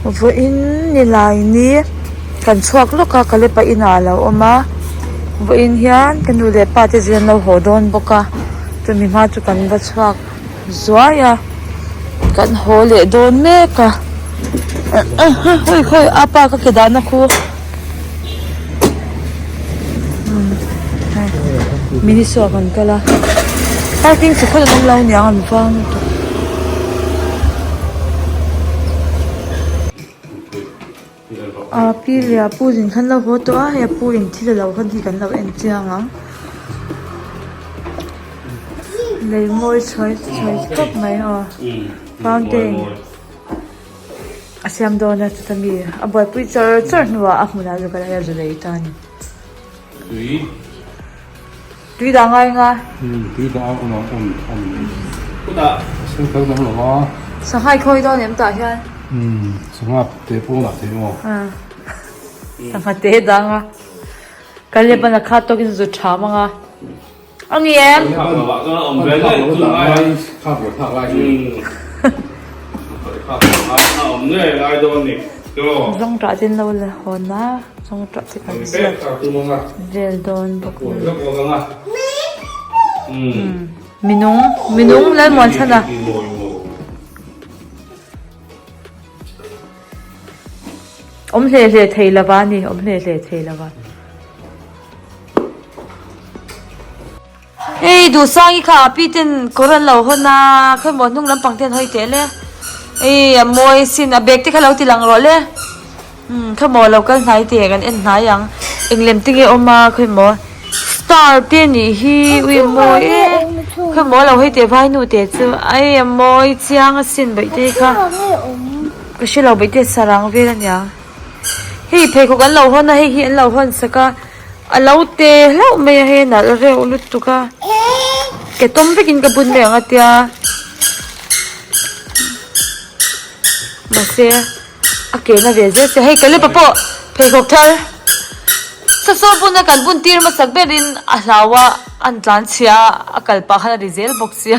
Vawiin nilai ni kan chhuak lawk a Kalepa inah a lo awm a vawiin hian ka nu leh pa te zin an lo haw dawn bawk a chumi hma chu kan va chhuak zuai a kan haw leh dawn mek a khawi khawi a pa ka ke dahna khu Miniso ah kan kal a parking chi khawl an awm lo aniang an vang lutuk. Aa pi leh a pu zin khan lo haw tawh a hei a pu in thil a lo hawn hi kan lo en chiang ang lei mawi chhuai chhuai tawp mai aw fountain. A siam dawn a chuta mi a buaipui char char hnuah a hmunah chu kan zu lei ta a ni. Tui. Tui dah ngai nga. Umm tui dah a awm ang awm a ni mai. Chutah a sen kal dang lo a. Sangha i khawi dawn em tah hian? Umm sangha te pawh lah thei maw? Umm sangha te dang a. Kalep-an a khat tawkin zu tha mang a. A ni em? Zawng tah te an lo la hawn a, zawng tah te kan ziak vel dawn bawk a ni. Minung, minung Lalmuanchhana. Awm hle hle thei lova a ni, awm hle hle thei lova. Hei Duhsangi kha a pi ten kawr an lo hawn a, khawimaw hnung lampang te an hawi teh le. Hei a mawi sin, a bag te kha lo ti lang rawh le. Umm khawimaw lo kal hnai teh kan en hnai ang. Eng lem te nge awm a khawimaw star te a nih hi ui a mawi e. Khawimaw lo hawi teh vainu teh chu ai a mawi chiang asin baihte kha. Ka hre lo baihte sarang vel aniang. Hei pheikhawk an lo hawn a hei hi an lo hawn sak a a lo te hlauh mai a hei a nalh reuh lutuk a ke tawm vekin ka bun mai ang a tia mahse a ke na ve zel sia hei Kalepa pawh pheikhawk thar sasaw buna kan bun tir hmasak berin a hlau a an tlan chhia a a kal pah khan a ri zel bawk sia.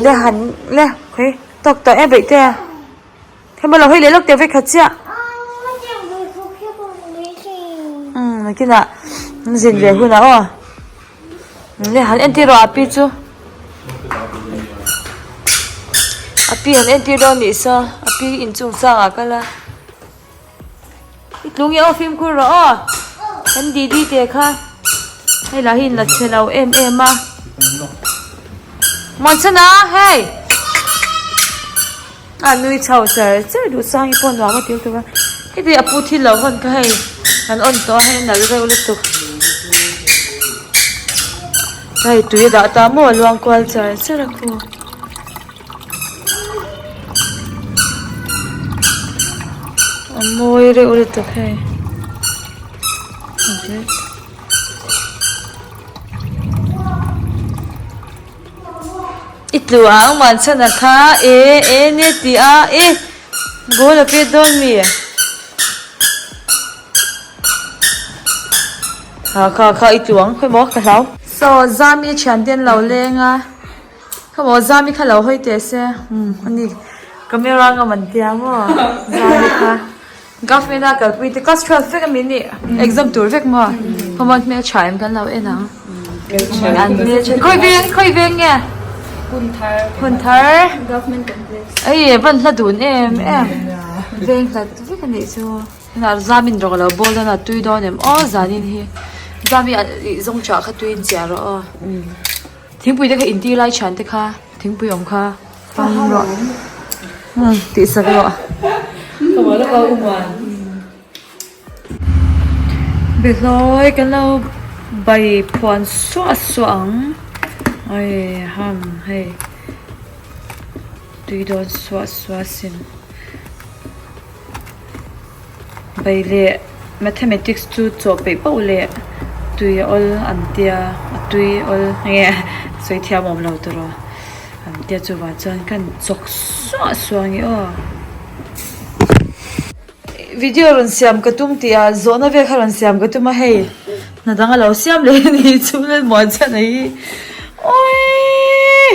Le han le khawi tawk tawh em beih te a hei maw lo hawi leh lawk teh vek khat chiah umm nakinah an zin ve hunah aw le han entir rawh a pi chu a pi han entir dawn nih saw a pi inchung sangah kal a. I tlung i aw fimkhur rawh aw kan didi te kha hei lah hi in la chhe lo em em a Muanchhana hei a nui chho char char duh sang hi pawh nuam a til tur a heti a pu thil lo hawn kha hei an on tawh a hei a nalh reuh lutuk hei tui a dah ta maw a luang kual char char a khu. A mawi reuh lutuk hei i tlu ang Muanchhana kha e e nia tih a e ball a pet dawn mi kha kha kha i tlu ang khawimaw ka hlau. Saw Zami thiante an lo leng a. Khaw Zami kha lo hawi teh se umm ani camera ngam an tia maw Zami kha government a kalpui te class 12 vek ami nih exam tur vek maw khaw hmel tha em kan lo en ang an hmel tha khawi veng khawi veng nge Hunthar Hunthar government complex ei van hla dun em em veng hlat vek anih chu tunah Zamin rawng alo bawl dawn a tui dawn em aw zanin hi Zami zawng chah kha tuiin chiah rawh aw. Thingpui te kha intir lai thian te kha thingpui awm kha hmang rawh umm tih sak rawh Behlawi kan lo bai phuan suah suah ang ai ham hei tui dawn suah suah sin. Bai leh mathematics chu chaw peih pauh leh tui a awl an tia a tui awl nge sawi thiam awm lo tur aw an tia chuvang chuan kan chawk suah suah ang i aw. Video rawn siam ka tum tih ah zawhna vel kha rawn siam ka tum a hei hna dang a lo siam leh a ni chu Lalmuanchhana hi awii.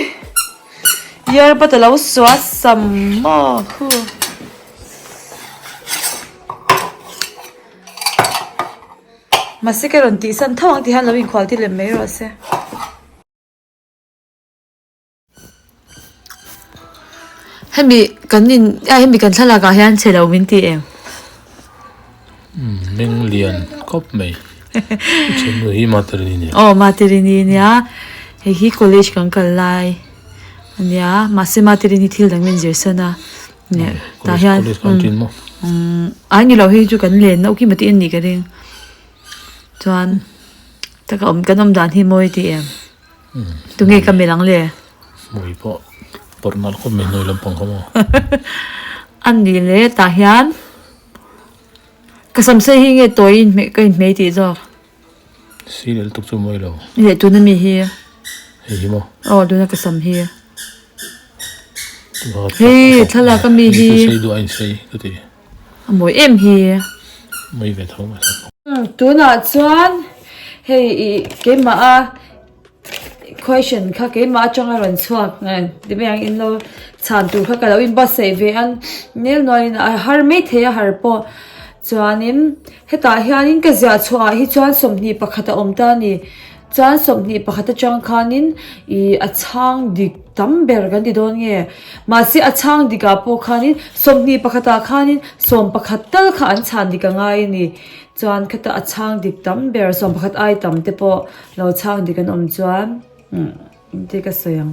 Earbud a lo suah sam maw khu. Mahse ka rawn tih san tho ang ti hian lo inkhual ti lem mai rawh se. Hemi kan in a hemi kan thlalak ah hian chhe lo min ti em? Umm meng lian khawp mai chhenu hi Materini nia. Aw Materini nia hei hi college kan kal lai ania mahse Materini thil dang min zir san a tah hian umm ai ni lo hei chu kan len na ukima tih a nih ka ring chuan taka awm kan awm dan hi mawi ti em. Tunge ka melh ang le? Hmui pawh pawrh nalh khawp mai hnuai lampang kha maw? A nih le tah hian ka sam sei hi nge tawi in hmeh ka inhmei tih zawk? Serial tuk chu mawi lo. Leh tuna mi hi. Hei hi maw? Aw tuna ka sam hi. Hei thlalak ami hi. Sei duh a insei ka ti. A mawi em hi. Mawi ve tho mai. Tunah chuan hei ih keimah a question kha keimah atanga rawn chhuak ti mai ang in lo chhan tur kha ka lo inbuatsaih ve a nel nualin a har maithei a har pawh chuanin hetah hianin ka ziah chhuah ah hi chuan 21 a awm ta a ni. Chuan 21 atang khanin ih a chhang dik tam ber kan ti dawn nge? Mahse a chhang dik ah pawh khanin 21 ah khanin 11 tal kha an chhan dik a ngai a ni. Chuan khata a chhang dik tam ber 11 ai tam te pawh lo chhang dik an awm chuan umm engte ka sawi ang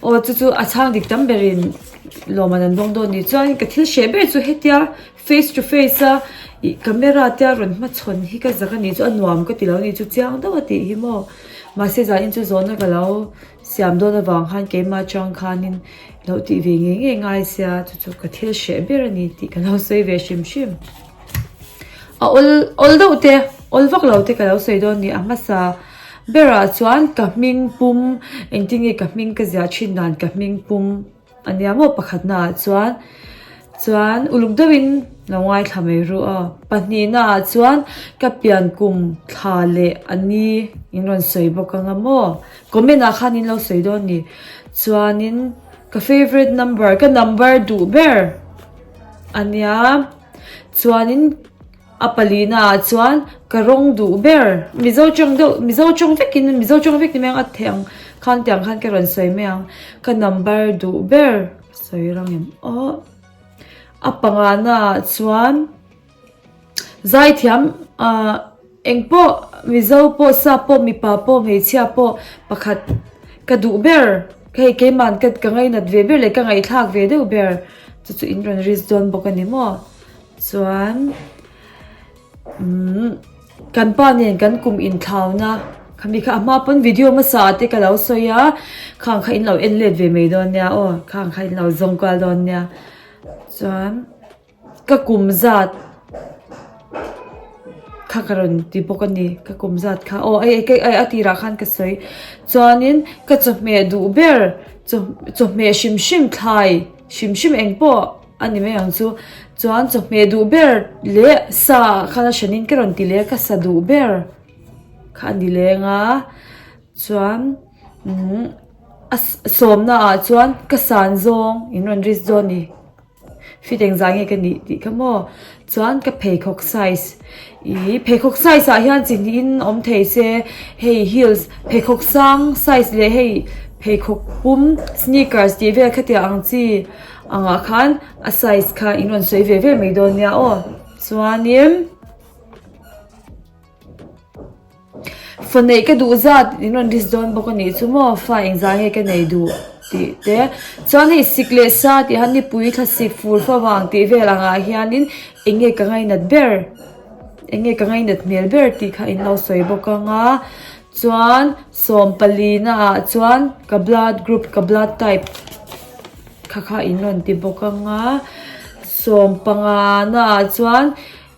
aw chu chu a chhang dik tam berin lawmman an dawng dawn a ni. Chuan ka thil hreh ber chu hetia Face to face a ih camera te a rawn hmachhawn hi ka zak a nih chu a nuam ka ti lo a nih chu chiang deuh a tih hi maw mahse zanin chu zawhna ka lo siam dawn avang khan keimah atang khanin lo tih ve ngei ngei ngai sia chu chu ka thil hreh ber a ni tih ka lo sawi ve hrim hrim a awl awl deuh te awl vak lo te ka lo sawi dawn a ni a hmasa berah chuan ka hming pum engtin nge ka hming ka ziah thin dan ka hming pum. A nia maw pakhatna ah chuan chuan uluk deuhin lo ngaithla mai ru a pahnihna ah chuan ka pian kum thla leh a ni in rawn sawi bawk anga maw comment ah khan in lo sawi dawn a ni chuanin ka favourite number ka number duh ber a nia chuanin. A palina ah chuan ka rawng duh ber Mizo tawng deuh Mizo tawng vekin Mizo tawng vek ni mai ang a theih ang khan tiang khan ka rawn sawi mai ang ka number duh ber sawi rang em aw a pangana ah chuan zaithiam ah engpawh Mizo pawh sap pawh mipa pawh hmeichhia pawh pakhat ka duh ber hei keimahn ka ka ngainat ve ber leh ka ngaihthlak ve deuh ber chu chu in rawn risk dawn bawk a ni maw. Chuan umm kan pa nen kan kum inthlauna khami kha a hma pawn video hmasa ah te ka lo sawi a khang kha in lo en let ve mai dawn nia aw khang kha in lo zawng kual dawn nia chuan ka kum zat kha ka rawn ti bawk a ni ka kum zat kha aw a tirah khan ka sawi chuanin ka chawhmeh duh ber chaw chawhmeh hrim hrim thlai hrim hrim eng pawh. A ni mai ang chu. Chuan chawhmeh duh ber leh sa ah khan a hranin ka rawn ti leh a, ka sa duh ber kha a ni leng a. Chuan umm a sawmna ah chuan ka san zawng in rawn risk dawn a ni. Fit engzah nge ka nih tih kha maw. Chuan ka pheikhawk size ih pheikhawk size ah hian chi hnihin awm thei se hei heels pheikhawk sang size leh hei pheikhawk pum sneakers tih vel khatiang ang chi. Angah khan a size kha in rawn sawi ve ve mai dawn nia aw. Chuanin fa neih ka duh zat in rawn list dawn bawk a nih chu maw fa engzah nge ka nei duh tih te. Chuan hei sik leh sa tih han nipui thlasik fur fa vang tih vel angah hianin eng nge ka ngainat ber eng nge ka ngainat hmel ber tih kha in lo sawi bawk anga. Chuan sawmpalina ah chuan ka blood group ka blood type. Kha kha in rawn ti bawk ang a, sawm panga na ah chuan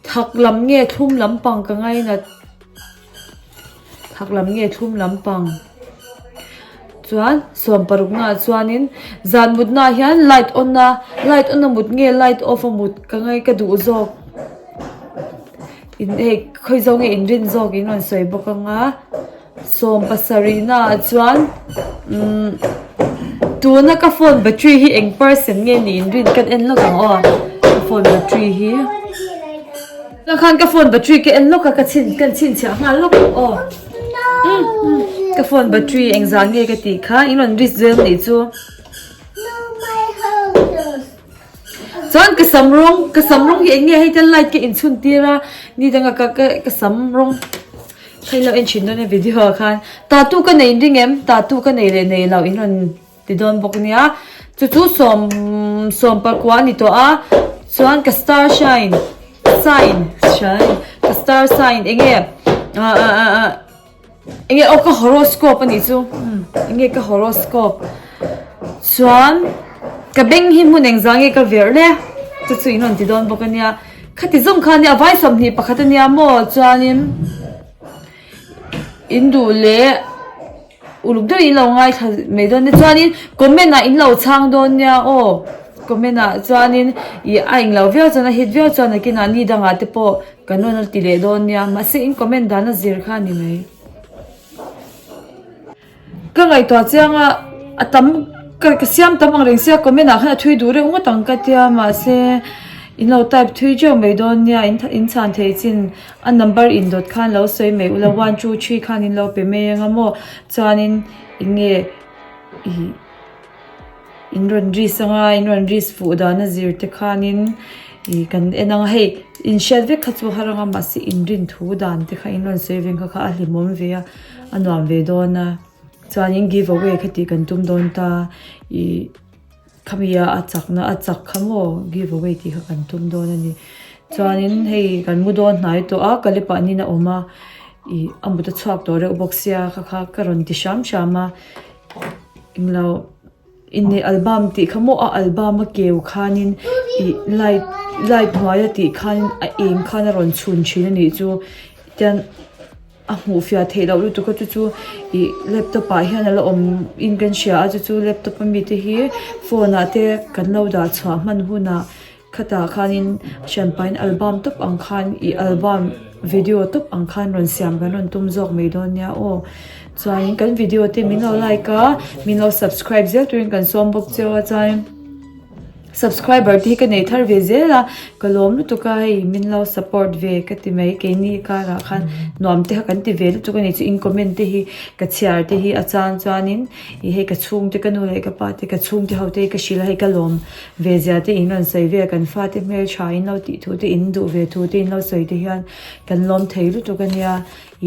thak lam nge thlum lampang ka ngainat thak lam nge thlum lampang chuan sawm paruk na ah chuanin zan mut na ah hian light on a light on a mut nge light off a mut ka ngai ka duh zawk in hei khawi zawng nge in rin zawk in rawn sawi bawk ang a. 17 naah chuan umm. Tuna ka phone battery hi eng percent nge niin rin kan en lawk ang aw ka phone battery hi. Tunah khan ka phone battery ka en lawk a ka chhin kan chhinchhiah nghal lawk aw. Ka phone battery eng zah nge ka tih kha in rawn risk zel nih chu. Chuan ka sam rawng ka sam rawng hi eng nge hei te light ka inchhun tir a ni danga ka ka sam rawng Hei lo en thin dawn e video ah khan tattoo ka nei ding em tattoo ka nei leh nei lo in rawn ti dawn bawk nia chu chu sawm sawm pakua a ni tawh a chuan ka star shine sign shine ka star sign eng nge ah ah ah ah eng nge aw ka horoscope a nih chu eng nge ka horoscope chuan ka beng hi hmun engzah nge ka verh le chu chu in rawn ti dawn bawk a nia. Khati zawng kha ania vai 21 ania maw chuanin in duh leh uluk deuh in lo ngaithla mai dawn nia chuanin comment ah in lo chhang dawn nia aw comment ah chuanin ih a englo viau chuan a hit viau chuan nakinah ni dangah te pawh kan rawn la ti leh dawn nia mahse in comment dan a zir kha a ni mai. Ka ngaihtuah chiang a, a tam ka ka siam tam ang reng sia comment ah khan a thui duh reuh ngawt ang ka tia mahse in lo type thui teuh mai dawn nia in in chhan thei chin a number in dawt khan lo sawi mai ula one two three khan in lo pe mai anga maw chuanin eng nge ih in rawn risk anga in rawn risk fuh dan a zir te khanin ih kan en anga hei in hriat vek kha chu har anga mahse in rin thu dan te kha in rawn sawi veng kha kha a hlimawm ve a. A nuam ve dawn a chuanin give away kha tih kan tum dawn ta ih khami a a chakna a chak kha maw give away tih kha kan tum dawn a ni chuanin hei kan mu dawn hnai tawh a ka lip ah nin a awm a ih a mut a chhuak tawh reuh bawk sia kha kha ka rawn ti hram hram a englo inneih album tih kha maw a album a keu khanin ih light light hnuaia tih khan a eng khan a rawn chhun thin a nih chu tian. A hmuh fiah theih loh lutuk a chu chu ih laptop ah hian a la awm in kan hria a chu chu laptop ami te hi phone ah te kan lo dah chhuah hman hunah khatah khanin hranpain album tawp ang khan ih album video tawp ang khan rawn siam kan rawn tum zawk mai dawn nia aw chuanin kan video te min lo like a min lo subscribe zel turin kan sawm bawk cheu a chuanin. Subscriber te hi ka nei thar ve zel a, ka lawm lutuk a hei min lo support ve ka ti mai keini karah khan nuam te kha kan ti ve lutuk a ni chu in comment te hi ka chhiar te hi a chang chuanin ih hei ka chhungte ka nu leh ka pa te ka chhungte ho te hi ka hrilh a hei ka lawm ve zia te in rawn sawi vel kan fate hmeltha in lo tih thu te in duh ve thu te in lo sawi te hian kan lawm thei lutuk a nia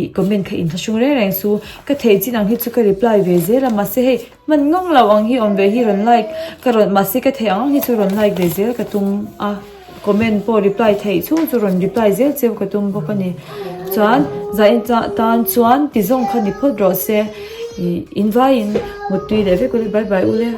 ih comment kha in thlahrung reng reng chu ka theih chin ang hi chu ka reply ve zel a mahse hei. Hman ngawng lo ang hi awm ve hi rawn like ka rawn mahse ka theih ang ang hi chu rawn like ve zel ka tum a comment pawh reply theih chhung chu rawn reply zel cheu ka tum bawk a ni chuan zain tan chuan ti zawng kha ni phawt rawh se ih in vaiin muttui leh vek ule bye bye ule.